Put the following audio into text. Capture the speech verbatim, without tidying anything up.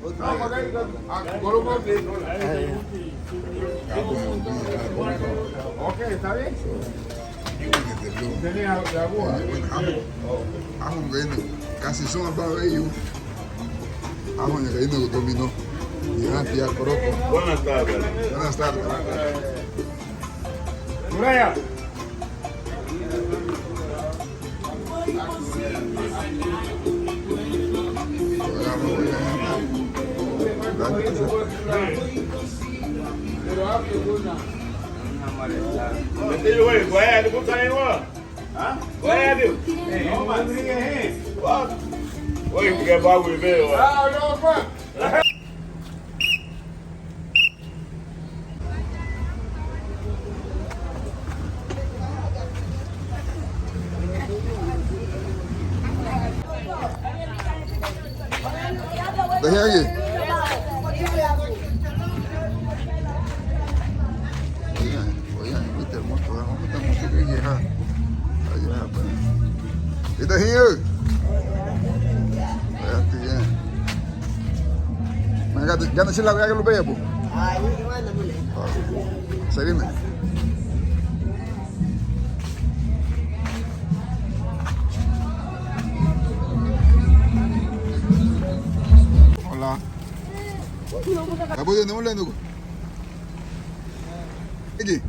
Ok, está bien. Bueno, amu, amu, bueno, casi son abajo ellos. Amu, dominó. Ya, tía Coroco. Buenas tardes. Buenas tardes. Muraya. Oye, oye, viste, mucho, mucho que llegar. Allá, pues. Ida hiña? Ea, ti, ya. Gana sila, gana lubéi, bu. Seguime. Hola. Abuelo, ¿no le nugo? Igi.